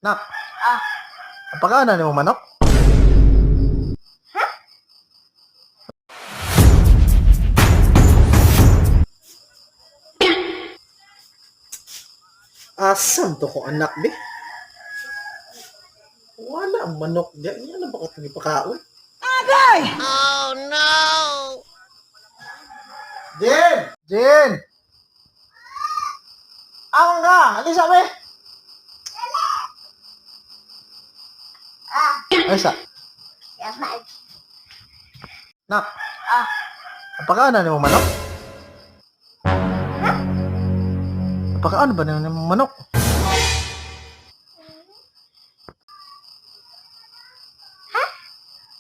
Nak. Ah. Pakaon nimo manok? Asam to ko anak be? Wala ang manok diyan. Yan na ba ko itong ipakaon? Agay! Oh no! Jen! Jen! Ako ka! Alisa be! Ah. Alisa. Yaman. Nak. Ah. Pakaon na nimo manok? Pakaon ba nimo manok?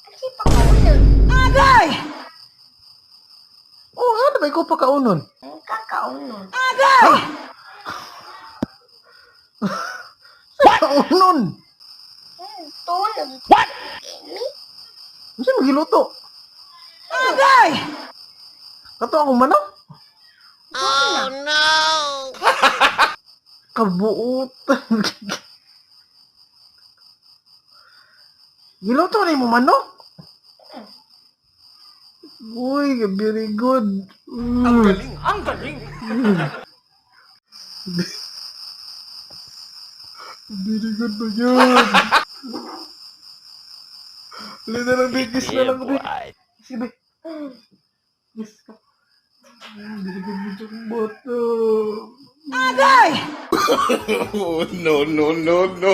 Kasi pakaunon. Oh, ano ba ikaw pakaonon? Ang kakaunon. Pakaonon! Tulog. What? Mi? Ano siya magiluto? Agay! Kato akong manok? Oh no! Kabuutan. Giluto na mo manok? Uy, very good. Ang galing, ang galing. Very good ba yun? Wala na lang, big kiss na lang, big. Sige, big. Kiss ka. Very good mo siyang bata. Oh, no, no, no, no.